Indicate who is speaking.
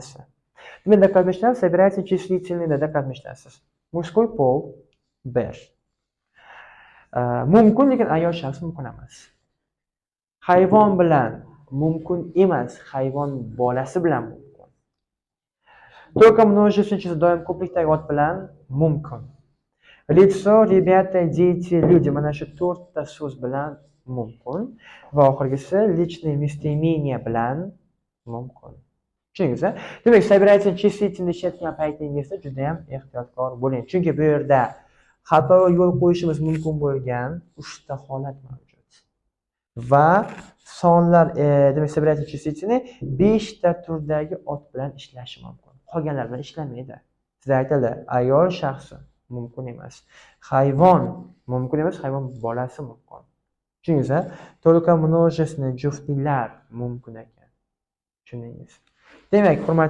Speaker 1: Hammasi. Demak, доказать собирательный числительный da доказать. Мужской пол 1. Mumkin, lekin ayol shaxs mumkin emas. Hayvon bilan mumkin emas, hayvon bolasi bilan mumkin. Только множественное число, doim ko'plikdagi ot bilan mumkin. Лицо, ребята, дети, люди, mana shu to'rtta so'z bilan mumkin va oxirgisi личное местоимение bilan mumkin. Tushundingiz? Demak, собирательный числительный ishlatgan paytingizda juda ham ehtiyotkor bo'ling. Chunki bu yerda xatoga yo'l qo'yishimiz mumkin bo'lgan uchta holat mavjud. Va sonlar, demak, собирательный числительный beshta turdagi ot bilan ishlashi mumkin. Qolganlar bilan ishlamaydi. Sizga aytildi, ayol shaxsi mumkin emas. Hayvon mumkin emas, hayvon bolasi mumkin. Tushundingiz? Только множественный juftliklar mumkin ekan. Tushundingiz? Demak, hurmatli